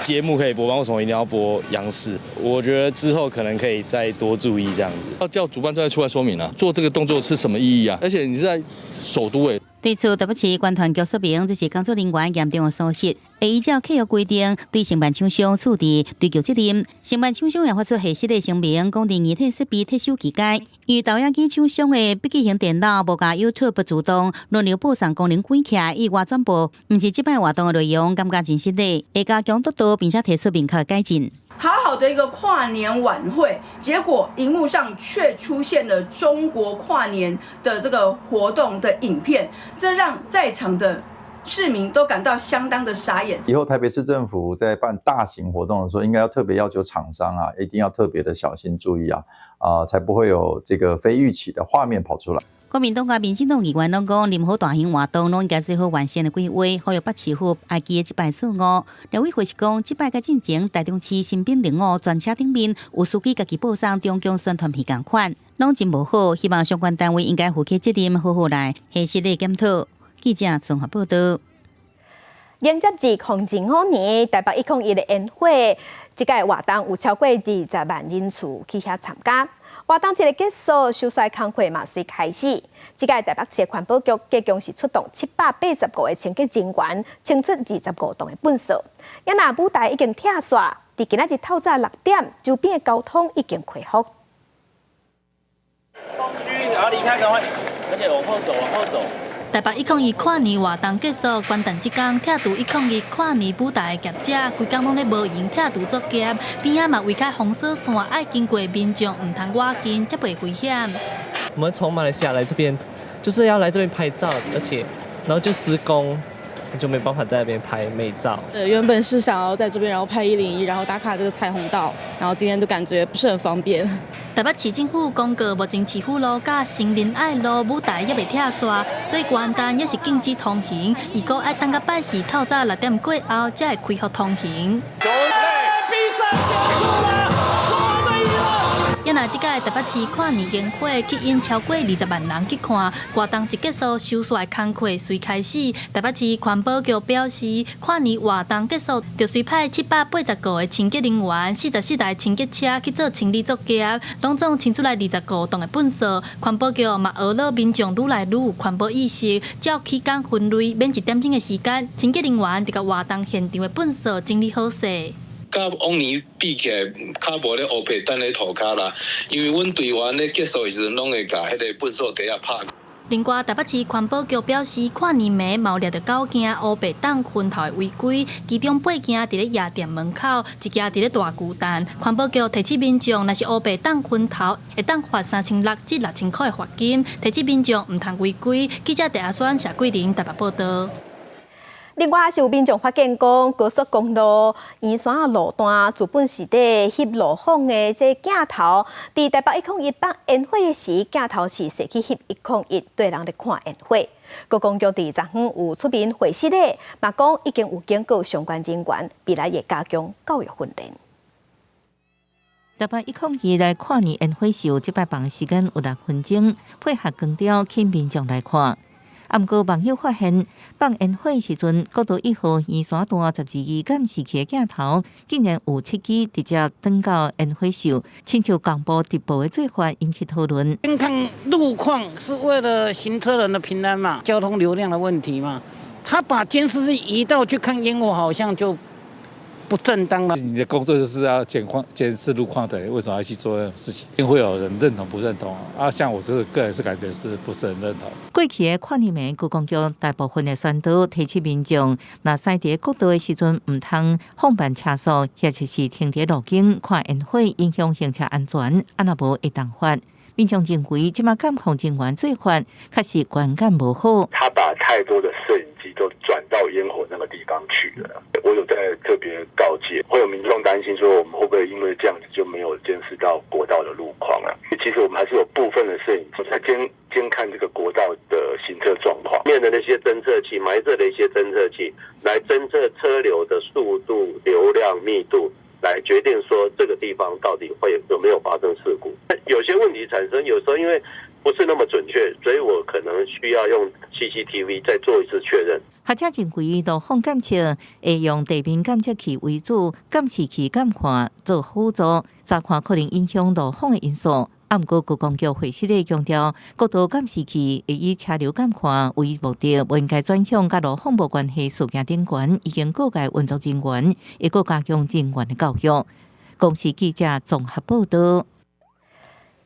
節目可以播，為什麼一定要播央視？我覺得之後可能可以再多注意這樣子。要叫主辦單位出來說明啊，做這個動作是什麼意義啊？而且你是在首都誒。對此，台北市觀團局說明，這是工作人員嚴重的疏失，會依照契約規定對承辦廠商處置追究責任。承辦廠商也發出核實的聲明，講佇硬體設備撤收期間，因為投影機廠商的筆記型電腦無共 YouTube 自動輪流播送功能關起來，意外轉播，毋是這擺活動的內容，感覺真失禮，會加強督導，並且提出明確改進。好好的一個跨年晚會，結果螢幕上卻出現了中國跨年的這個活動的影片，這讓在場的市民都感到相當的傻眼。以後台北市政府在辦大型活動的時候，應該要特別要求廠商啊，一定要特別的小心注意啊，啊，才不會有這個非預期的畫面跑出來。國民黨佮民進黨議員攏講，任何大型活動攏應該做好完善的規劃，呼籲北市府愛記得這擺錯誤。立委會是講，這擺佮進前台中市新兵靈武專車頂面有司機家己播送中共宣傳片仝款，攏真無好，希望相關單位應該負起責任，好好來核實來檢討。記者綜合報道。迎接2025年台北101的煙火，這屆活動有超過20萬人次去遐參加。活動一個結束，收煞工課嘛隨開始。這屆台北市環保局計共是出動785個清潔人員，清出25棟的糞掃。啊若舞台已經拆煞，佇今仔日透早6點，周邊的交通已經恢復。東區，然後離開趕快，而且往後走，往後走。台北102跨年活動結束，元旦這工拆除102跨年舞台的業者，規工攏咧無閒拆除作業，邊仔嘛圍開封鎖線，愛經過民眾毋通倚近，才袂危險。我們從馬來西亞來這邊，就是要來這邊拍照，而且然後就施工，就沒辦法在那邊拍美照。原本是想要在這邊，然後拍101，然後打卡這個彩虹道，然後今天就感覺不是很方便。台北市政府公告，目前市府路佮新仁愛路舞台猶未拆煞，所以元旦也是禁止通行。預估愛等到拜四透早6點過後，才會恢復通行。比賽結束了，中華隊贏了。也若這屆台北市跨年煙火吸引超過20萬人去看，活動一結束，收煞的工課隨開始。台北市環保局表示，跨年活動結束，就隨派780個的清潔人員、44台清潔車去做清理作業，攏總清出來20個棟的糞掃。環保局嘛號召民眾愈來愈有環保意識，照起工分類，免一點鐘的時間，清潔人員就共活動現場的糞掃整理好勢。佮往年比起來，較無咧烏白擲咧塗跤啦，因為阮隊員咧結束的時陣，攏會共彼個糞掃袋仔拍。另外，台北市環保局表示，跨年暝嘛有掠著九件烏白擲糞頭的違規，其中八件佇咧夜店門口，一件佇咧大巨蛋。環保局提醒民眾，若是烏白擲糞頭，會當罰3600至6000箍的罰金。提醒民眾毋通違規。記者鄭阿宣、謝桂玲台北報導。另外，是有民眾發現講，高速公路圓山路段自本是佇翕路況的這鏡頭，佇台北101放煙火的時，鏡頭是踅去翕101對人咧看煙火。高公局佇昨昏有出面回釋咧，嘛講已經有警告相關人員，未來會加強教育訓練。台北101來跨年煙火秀，這擺放時間有6分鐘，配合光雕，吸引民眾來看。啊，毋過網友發現，放煙火時陣，國道1號圓山段12支監視器的鏡頭，竟然有7支直接轉到煙火秀，親像廣播直播的做法引起討論。監看路況是為了行車人的平安嘛，交通流量的問題嘛，他把監視器移到去看煙火，好像就不正當了。你的工作就是要監況監視路況的，為什麼要去做這種事情？一定會有人認同不認同啊？像我這個個人是感覺是不是很認同。過去的跨年暝，高公局大部分的宣導提醒民眾，若駛佇國道的時陣，毋通放慢車速，或者是停佇路肩看煙火，影響行車安全，啊若無會當罰。民眾認為，這馬監控人員做法確實觀感無好。他把太多的攝影機都轉到煙火那個地方去了。我有在特別告誡，會有民眾擔心說，我們會不會因為這樣子就沒有監視到國道的路況啊？其實我們還是有部分的攝影機在監看這個國道的行車狀況。面的那些偵測器，埋設的一些偵測器，來偵測車流的速度、流量、密度，來決定說這個地方到底會有沒有發生事故。有些問題產生，有時候因為不是那麼準確，所以我可能需要用 CCTV 再做一次確認。學者認為，路況監測會用地面監測器為主，監視器監看做輔助，查看可能影響路況的因素。啊，毋過高公局會釋咧強調，國道監視器會以車流監看為目的，無應該轉向佮路況無關係事件頂懸，已經告誡運作人員，會閣加強人員的教育。公視記者綜合報導。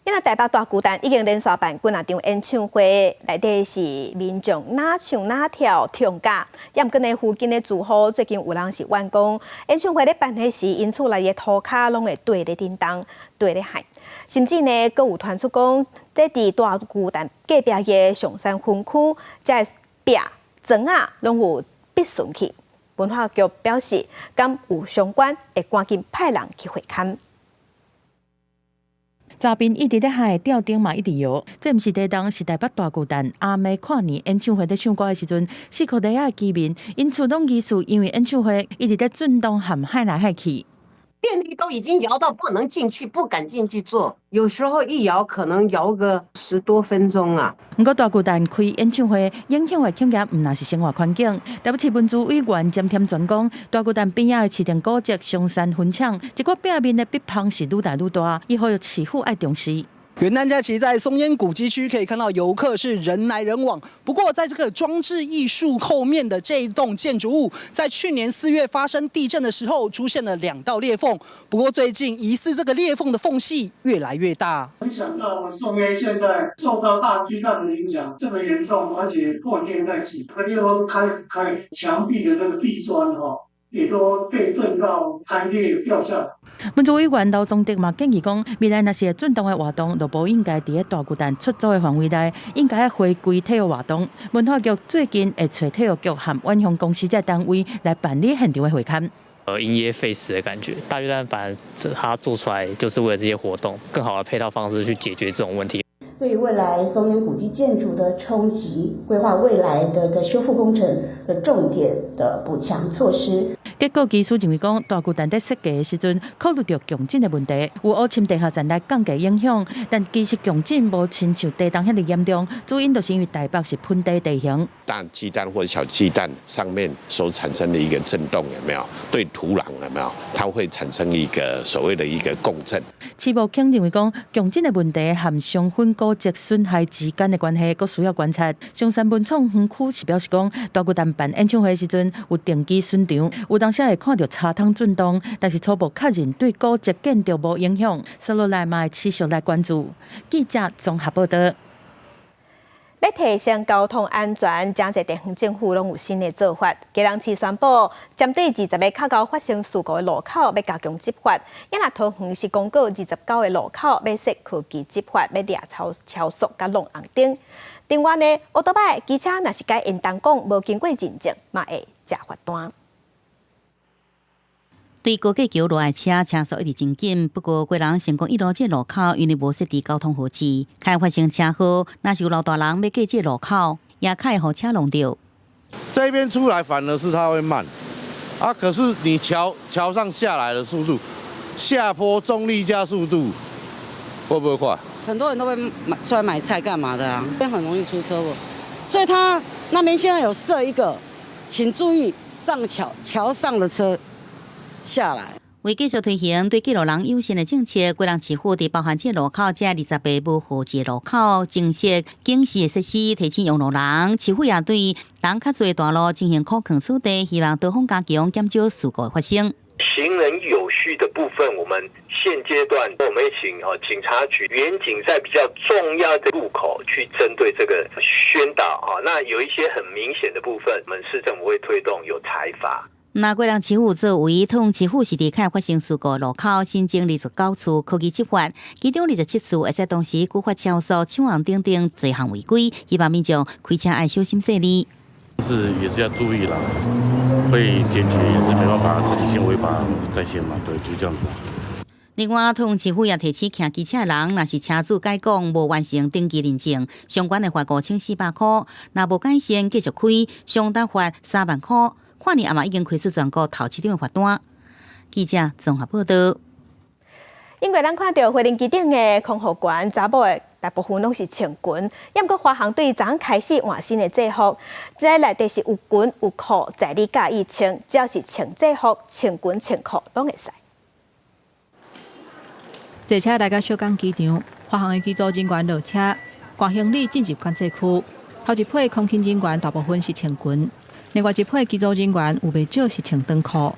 因為台北大巨蛋已經連續辦幾若場演唱會，內底是民眾哪唱哪跳唱假。也毋過呢，附近的住戶最近有人是怨講，演唱會咧辦彼時，𪜶厝內的塗跤攏會綴咧振動，綴咧響。甚至呢，閣有傳出講，這佇大巨蛋隔壁的松山分區，這壁磚仔攏有篕損去。文化局表示，敢有相關，會趕緊派人去會勘。閘邊一直咧響，吊燈嘛一直搖，這毋是第一棟，是台北大巨蛋阿妹跨年演唱會咧唱歌的時陣，四箍底仔的居民，𪜶厝攏疑似因為演唱會一直咧震動和響來響去。電梯都已經搖到不能進去，不敢進去坐。有時候一搖可能搖個10多分鐘啊。毋過大巨蛋開演唱會，影響的恐驚毋但是生活環境。台北市文資委員詹添全講，大巨蛋邊仔的市政古蹟松山分廠，這個壁面的壁縫是愈來愈大，伊呼籲市府愛重視。元旦假期在松煙古蹟區可以看到遊客是人來人往。不過，在這個裝置藝術後面的這一棟建築物，在去年4月發生地震的時候，出現了兩道裂縫。不過，最近疑似這個裂縫的縫隙越來越大。沒想到我們松煙現在受到大巨蛋的影響這麼嚴重，而且破裂在即。個裂縫開開牆壁的那個地磚哈，也都被震到開裂掉下來。文資委員劉宗德嘛建議講，未來若是會震動的活動，就無應該佇咧大巨蛋出租的範圍內，應該回歸體育活動。文化局最近會揣體育局和遠雄公司這單位來辦理現場的會勘。因噎廢食的感覺，大巨蛋反而它做出來就是為了這些活動，更好的配套方式去解決這種問題。對於未來松煙古蹟建築的衝擊，規劃未來的個修復工程的重點的補強措施。結構技師認為講，大巨蛋佇設計的時陣考慮著強震的問題，有烏深地下層來降低影響，但其實強震無親像地動遐爾嚴重，主因就是因為台北是盆地地形。大巨蛋或者小巨蛋上面所產生的一個震動，有沒有對土壤有沒有？它會產生一個所謂的一個共振。池木卿認為講，強震的問題和傷粉古蹟損害之間的關係，閣需要觀察。松山文創園區是表示講，大巨蛋辦演唱會時陣有定期巡場，有當時會看著車窗震動，但是初步確認對古蹟建築無影響。接落來嘛會持續來關注。記者綜合報道。欲提升交通安全，誠濟地方政府攏有新的做法。基隆市宣布，針對20個較𠢕發生事故的路口，欲加強執法。啊若桃園是公告29個路口欲設科技執法，欲掠超超速佮挵紅燈。另外呢，歐多擺機車若是改緣東講無經過認證，嘛會食罰單。對高架橋落來車車速一直真緊，不過基隆成功一路這路口因為無設置交通號誌，較會發生車禍。若是有老大人欲過這路口，也較會予車挵著。這邊出來反而是它會慢，啊，可是你橋橋上下來的速度，下坡重力加速度會不會快？很多人都會買出來買菜幹嘛的啊？這邊很容易出車禍，所以他那邊現在有設一個，請注意上橋橋上的車。下來。為繼續推行對過路人友善的政策，基隆市府佇包含這路口這20個無號誌路口增設警示的設施，提醒用路人。市府也對人較濟大路進行苦勸取締，希望多方加強，減少事故的發生。行人有序的部分，我們現階段我們請警察局員警在比較重要的路口去針對這個宣導啊。那有一些很明顯的部分，我們市政府會推動有裁罰。那基隆市府作為，桃園市府是佇較發生事故路口新增29處科技執法，其中27處會使當時舉發超速、搶紅燈等濟項違規，希望民眾開車愛小心細膩。是也是要注意啦，被檢舉也是沒辦法，自己先違法在先嘛，對，就這樣子。另外，桃園市府也提醒騎機車的人，若是車主改講無完成登記認證，相關的罰5400塊，若無改善繼續開，上達罰3萬塊。跨年也嘛已經開出全國頭一張的罰單。記者綜合報道。英國咱看著飛行機頂的空服員，查某的大部分攏是穿裙，毋過華航對昨開始換新的制服，這內底是有裙有褲，在你佮意穿，只要是穿制服、穿裙穿褲攏會使。坐車來到小港機場，華航的機組人員落車，掛行李進入管制區。頭一批空勤人員大部分是穿裙。另外一批機組人員有袂少是穿長褲。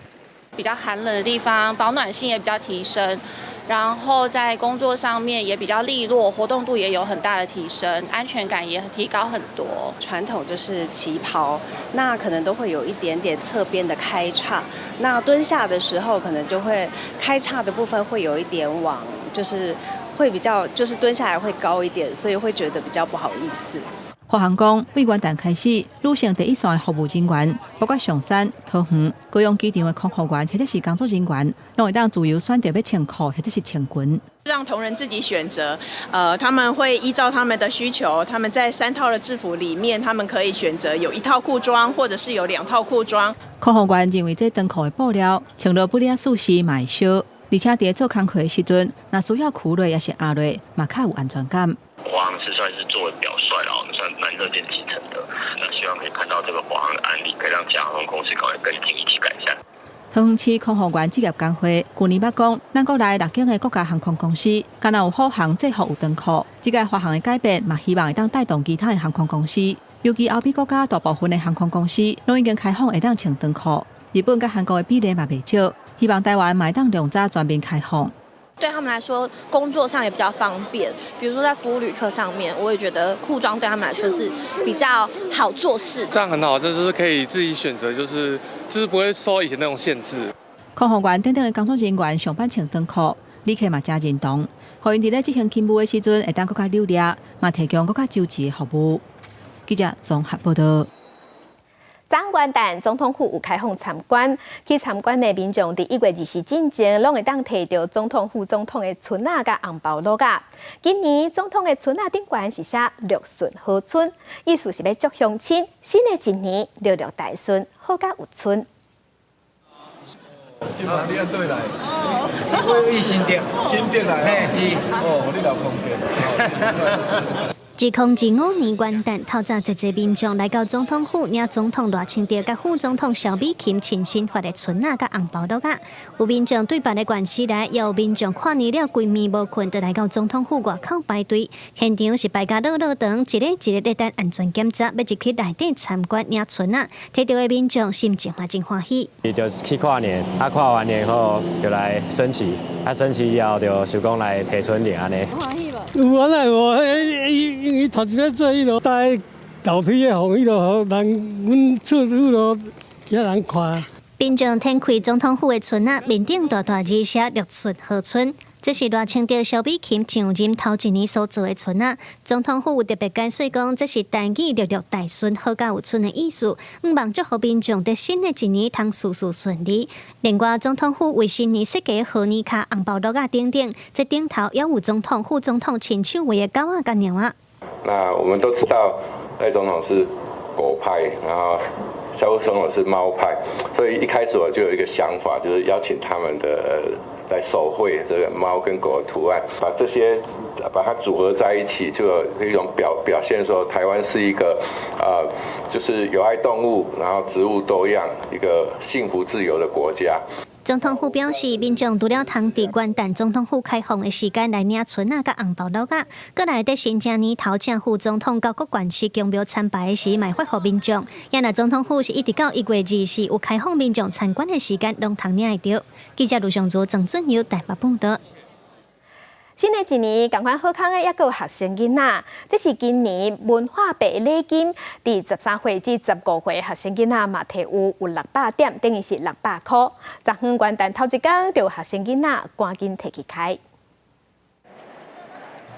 比較寒冷的地方，保暖性也比較提升，然後在工作上面也比較利落，活動度也有很大的提升，安全感也提高很多。傳統就是旗袍，那可能都會有一點點側邊的開叉，那蹲下的時候可能就會開叉的部分會有一點往，就是會比較就是蹲下來會高一點，所以會覺得比較不好意思。華航講，對元旦開始，女性第一線的服務人員，包括松山、桃園、高雄機場的空服員或者是工作人員，攏會當自由選擇欲穿褲或者是穿裙。讓同仁自己選擇，他們會依照他們的需求，他們在三套的制服裡面，他們可以選擇有一套褲裝，或者是有兩套褲裝。空服員認為這長褲的布料穿落不了舒適，嘛會燒，而且佇做工課的時陣，若需要屈落抑是壓落，嘛較有安全感。華航是算是作為表率啦，我們算蠻樂見其成的。那希望可以看到這個華航的案例，可以讓其他航空公司趕快跟進一起改善。桃園市空服員職業工會舊年捌講，咱國內六間的國家航空公司，敢若有虎航制服有長褲。這個華航的改變，嘛希望會當帶動其他的航空公司。尤其歐美國家大部分的航空公司，攏已經開放會當穿長褲。日本佮韓國的比例嘛袂少，希望台灣嘛會當量早全面開放。對他們來說，工作上也比較方便。比如說在服務旅客上面，我也覺得褲裝對他們來說是比較好做事。這樣很好，這就是可以自己選擇，就是不會受以前那種限制。空服員等等的工作人員上班穿長褲，旅客嘛誠認同，予𪜶佇咧執行勤務的時陣，會當閣較流利，嘛提供閣較周齊的服務。記者綜合報道。昨元旦總統府有開放參觀，去參觀的民眾佇1月24進前，攏會當提著總統副總統的春仔佮紅包橐仔。今年總統的春仔頂懸是寫六順好春，意思是欲祝鄉親新的一年六六大順，好甲有春。新房你按佗來？我去新竹，新竹來，嘿是，哦，你老空間。2025年元旦，透早濟濟民眾來到總統府領總統賴清德佮副總統蕭美琴親身發的春仔佮紅包橐仔。有民眾對別个縣市來，也有民眾跨年了規暝無睏，就來到總統府外口排隊。現場是排甲落落長，一个一個咧等安全檢查，欲入去內底參觀領春仔。提著的民眾心情嘛真歡喜。伊就去跨年，啊跨完年後就來升旗，啊升旗以後就想講來提春聯按呢。歡喜無？有啊，哪會無？因為頭一擺做彼落，大家頭皮咧，予彼落，予人阮厝彼落遐人看。民眾展開總統府的春仔，面頂大大字寫六順好春。這是賴清德、蕭美琴上任頭一年所做的春仔。總統府有特別解說講，這是台語六六大順好甲有春的意思，向望祝福民眾佇新的一年通事事順利。另外，總統府為新年設計賀年卡、紅包橐仔等等，這頂頭也有總統、副總統親手畫的狗仔佮貓仔。那我們都知道賴總統是狗派，然後蕭副總統是貓派，所以一開始我就有一個想法，就是邀請他們的來手繪這個貓跟狗的圖案，把這些把它組合在一起，就有一種表現，說台灣是一個就是友愛動物，然後植物多樣，一個幸福自由的國家。總統府表示，民眾除了通佇元旦總統府開放的時間來領春仔佮紅包橐仔，閣來佇新正年頭正副總統到各縣市宮廟參拜的時，嘛會發予民眾。也若總統府是一直到1月24有開放民眾參觀的時間，攏通領會著。記者盧尚卓、鄭俊友台北報道。新的一年，仝款好康的，猶閣有學生囡仔。這是今年文化幣禮金，佇13歲至15歲學生囡仔嘛提有600點，等於是600箍。昨昏元旦頭一工，就有學生囡仔趕緊提去開。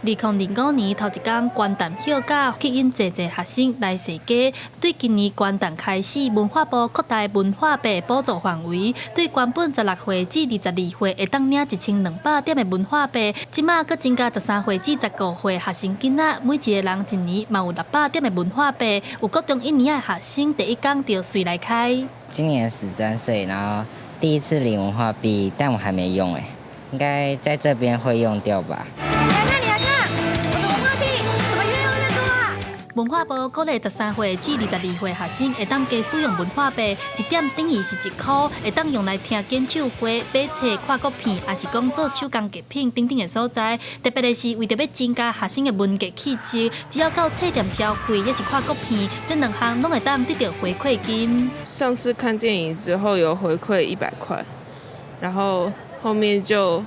2025年頭一工，元旦歇假，吸引濟濟學生來踅街。對今年元旦開始，文化部擴大文化幣補助範圍，對原本16歲至22歲會當領1200點的文化幣，這馬閣增加13歲至15歲學生囡仔，每一个人一年嘛有六百點的文化幣。有國中一年的學生第一工就隨來開。今年13歲，然後第一次領文化幣，但我還沒用誒，應該在這邊會用掉吧。文化部鼓勵13歲至22歲學生會當加使用文化幣，一點等於是1箍，會當用來聽演唱會、買冊、看國片，抑是講做手工藝品等等的所在。特別的是，為著欲增加學生的文藝氣質，只要到冊店消費，抑是看國片，這兩項攏會當得著回饋金。上次看電影之後有回饋100塊，然後後面就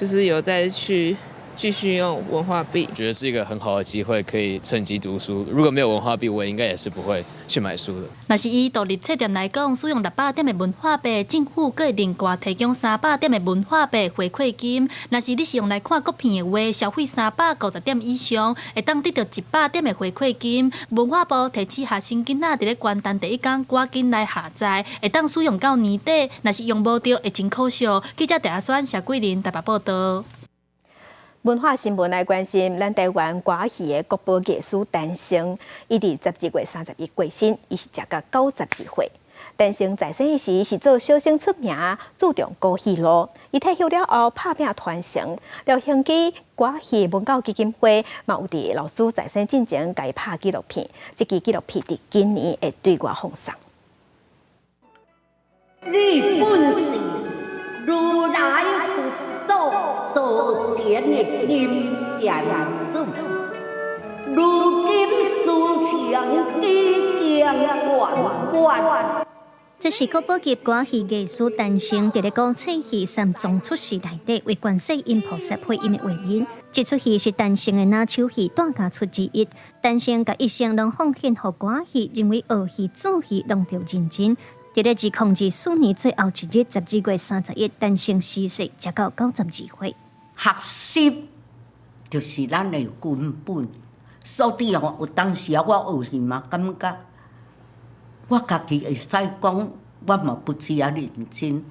是有再去繼續用文化幣，覺得是一個很好的機會，可以趁機讀書。如果沒有文化幣，我應該也是不會去買書的。若是以獨立冊店來講，使用600點的文化幣，政府閣會另外提供300點的文化幣回饋金。若是你是用來看國片的話，消費350點以上，會當得著100點的回饋金。文化部提醒學生囡仔佇咧元旦第一工趕緊來下載，會當使用到年底。若是用無著，會真可惜。記者鄭阿選、謝桂林台北報道。文化新聞來關心，咱台灣歌戲的國寶藝師陳升，伊佇12月31過身，伊是食甲92歲。陳升在生時是做小生出名，注重古戲路。伊退休了後，拍拚傳承，了興起歌戲文教基金會，嘛有佇老師在生進前，共伊拍紀錄片。這支紀錄片佇今年會對外放送。你本是如來佛祖座前的金善子，如今事情已經圓滿。這是國寶級歌仔戲藝師陳升佇咧古册戲三樁出世內底為觀世音菩薩配音的畫面。這齣戲是陳升的拿手戲大家出之一。陳升共一生攏奉獻予歌仔戲，認為學戲做戲攏著認真。佇咧2024年最後一日，12月31，陳升逝世，才到92歲。學習就是咱的根本，所以吼，有當時啊，我學戲嘛，感覺我家己會使講，我嘛不止遐認真。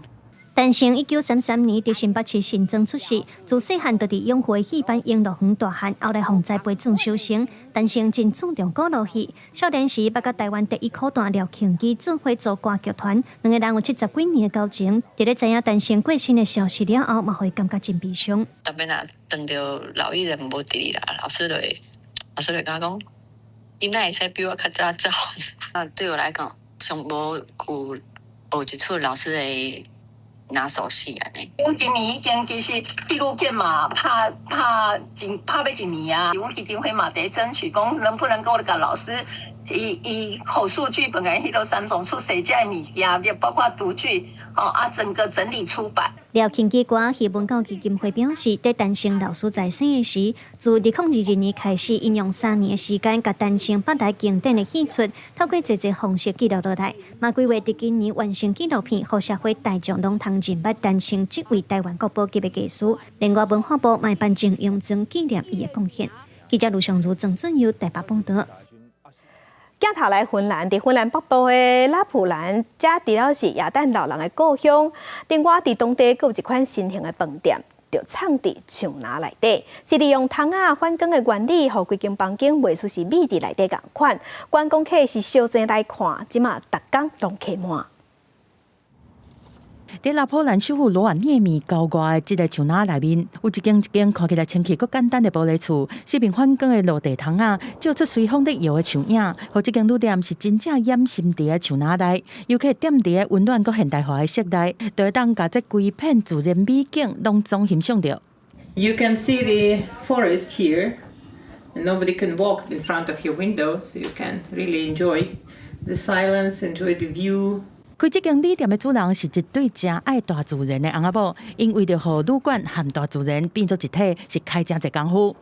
陳升1933年佇新北市新莊出世，自細漢就佇養父的戲班遊樂園大漢，後來予栽培做小生。陳升真注重古老戲，少年時捌佮台灣第一苦旦廖慶基做伙組歌劇團，兩个人有70幾年的交情。佇咧知影陳升過身的消息了後，嘛會感覺真悲傷。特別若當著老藝人無佇哩啦，老師就會共我講，伊哪會使比我較早走？啊，對我來講，上無有學一齣老師的拿手戲按呢。阮今年已經其實紀錄片嘛拍拍一拍欲一年啊，阮基金會嘛佇爭取講能不能夠共老師以口述劇本的彼囉三樁出世這个物件，也包括讀劇，哦啊，整個整理出版。廖慶基歌仔戲文教基金會表示，佇陳升老師在生的時，自2022年開始，𪜶用3年的時間，共陳升百台經典的戲出，透過濟濟方式記錄落來，嘛規劃佇今年完成紀錄片，予社會大眾攏通認捌陳升這位台灣國寶級的藝師。另外，文化部嘛會頒贈洋裝紀念伊的貢獻。記者盧尚如、鄭俊佑台北報導。鏡頭來芬蘭，佇芬蘭北部的拉普蘭，這除了是耶誕老人的故鄉。另外，佇當地閣有一款新型的飯店，就藏佇樹林內底，是利用窗仔反光的原理，予規間房間袂輸是覕佇內底仝款。觀光客是相濟來看，這馬逐工攏客滿。佇拉普蘭首府羅瓦涅米郊外的這个樹林內面，有一間一間看起來清氣閣簡單的玻璃厝，四面反光的落地窗仔，照出隨風咧搖的樹影，予這間旅店是真正掩身佇个樹林內，遊客踮佇个溫暖閣現代化的室內，就會當共這規片自然美景攏總欣賞著。 You can see the forest here, and nobody can walk in front of your window, so you can really enjoy the silence, enjoy the view. 開這間旅店的主人是一對誠愛大自然的翁仔某，𪜶為著予旅館和大自然變做一體，是開誠濟工夫。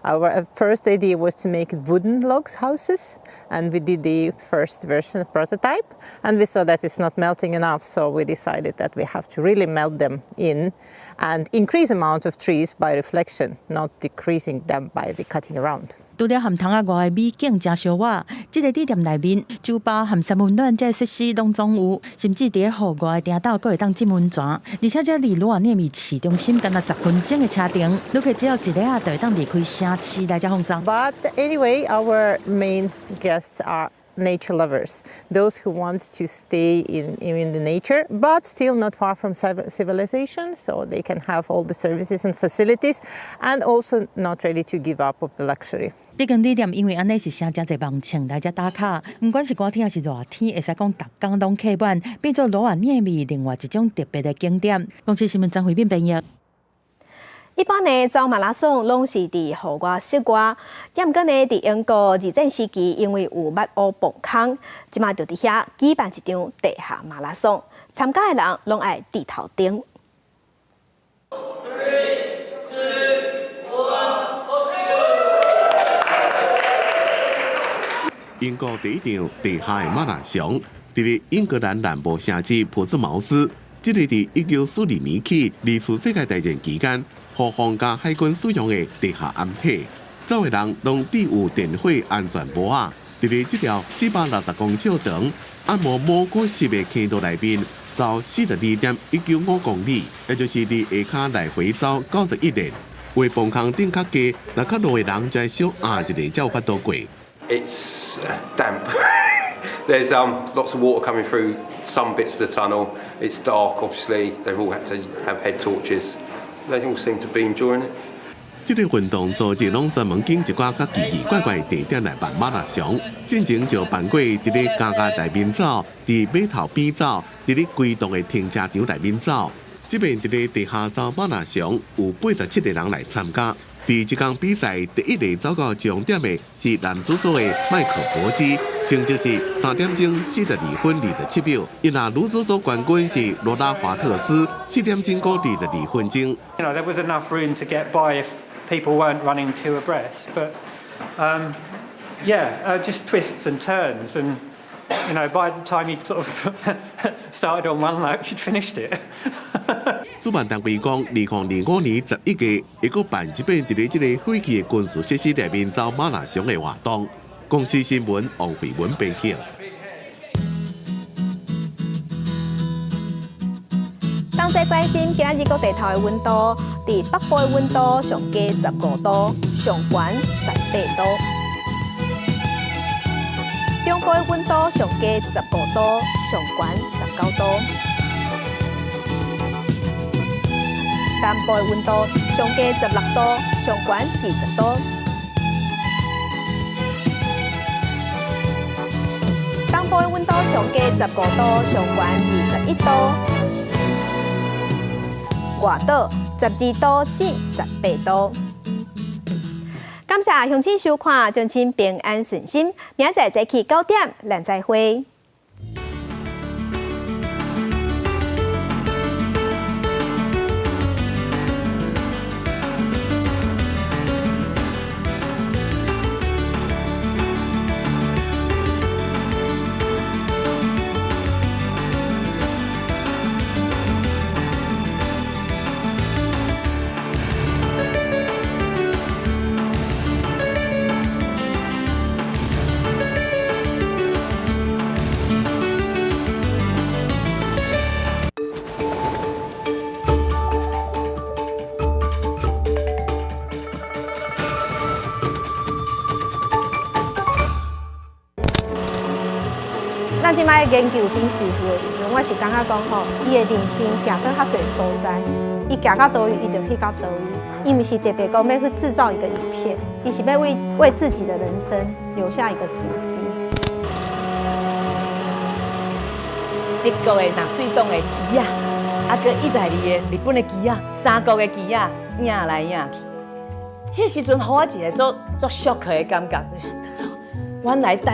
Our first idea was to make wooden logs houses, and we did the first version of prototype, and we saw that it's not melting enough, so we decided that we have to really melt them in and increase amount of trees by reflection, not decreasing them by the cutting around. 除了和窗仔外的美景誠相倚，這个旅店內面酒吧和三溫暖這個設施攏總有，甚至佇戶外的埕斗閣會當浸溫泉，而且這離羅瓦涅米市中心干焦10分鐘的車程，旅客只要一下仔就會當離開城市來遮放鬆。 But anyway, our main guests are nature lovers, those who want to stay in the nature, but still not far from civilization, so they can have all the services and facilities, and also not ready to give up of the luxury. 這間旅店因為按呢是誠濟網紅來遮打卡，毋管是寒天抑是熱天，會使講逐工攏客滿，變做羅瓦涅米另外一種特別的景點。公視新聞張惠敏編譯。一般呢，走馬拉松攏是佇戶外室外，毋過呢，佇英國二戰時期，因為有密烏磅空，這馬就佇遐舉辦一場地下馬拉松，參加的人攏愛佇頭頂。 Three, two, one. 英國第一場地下的馬拉松，佇咧英格蘭南部城市朴茲茅斯，這个佇1942年起二次世界大戰期間，予皇家海軍使用的地下掩體，走的人攏戴有電火安全帽仔。佇咧這條460公尺長、按摩蘑菇式的坑道內面，走42.195公里，也就是佇下跤來回走91里。為磅空頂較低，若較路的人才小壓一下才有法度過。 It's damp. There's lots of water coming through some bits of the tunnel. It's dark, obviously. They've all had to have head torches. They all seem to be enjoying it. 這個運動組織攏專門揀一寡較奇奇怪怪的地點來辦馬拉松。進前就辦過佇咧加家內面走，佇碼頭邊走，佇咧規棟的停車場內面走。這擺佇咧地下走馬拉松，有87個人來參加。佇這項比賽第一个走到終點的是男子組的麥克伯基，成績是3點鐘42分27秒。伊若女子組冠軍是羅拉華特斯，4點鐘閣22分鐘。 There was enough room to get by if people weren't running two abreast, but yeah, just twists and turns, and by the time you'd sort of started on one lap, you'd finished it. 主辦單位講，2025年11月會閣辦一擺佇咧這個廢棄的軍事設施內面走馬拉松的活動。公視新聞王慧文編譯。同齊關心今仔日各地頭的溫度，佇北部的溫度上低15度，上懸18度；中部的溫度上低15度，上懸19度；南部的溫度上低16度，上懸20度；東部的溫度上低15度，上懸21度。外島12度至18度。感謝鄉親收看，祝親平安順心。明仔載早起9點，咱再會。咱這擺研究沈師傅的時陣，我是感覺講吼，伊的人生行到較濟所在，伊行到佗位，伊就去到佗位。伊毋是特別講欲去製造一個影片，伊是欲為自己的人生留下一個足跡。德國的納粹黨的旗仔，啊，閣意大利的日本的旗仔，三國的旗仔影來影去。彼時陣，予我一个足足 shock 的感覺，就是原來台。